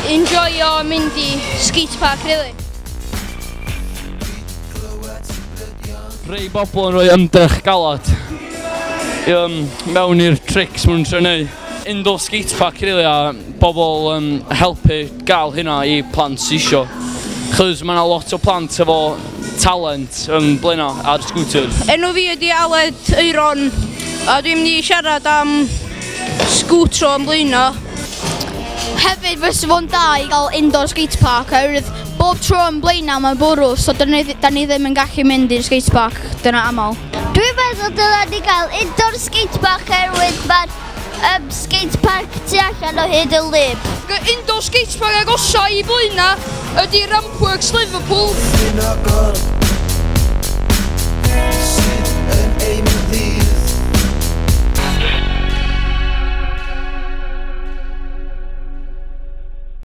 Enjoyo mynd i skate park, really. Rhai bobl yn rhoi ymdrech galad mewn i'r tricks maen nhw'n trio neud. Indoor skate park really, a bobl helpu gael hynna i plant sy isio. Chos mae yna lot o plant efo talent yn Blaenau ar scooters. Enw fi ydi Aled Eiron a dwi'n mynd i siarad am sgwtro yn Blaenau. Hefyd fysa fo'n da i gael indoor skate park oherwydd bob tro yn Blaenau mae'n bwrw, so da ni, da ni ddim yn gallu mynd i'r skate park dyna aml. Dwi'n meddwl dylen ni gael indoor skate park oherwydd mae'r skate park tu allan o hyd yn wlyb. Indoor skate park agosa i Blaenau ydy Rampworks Liverpool.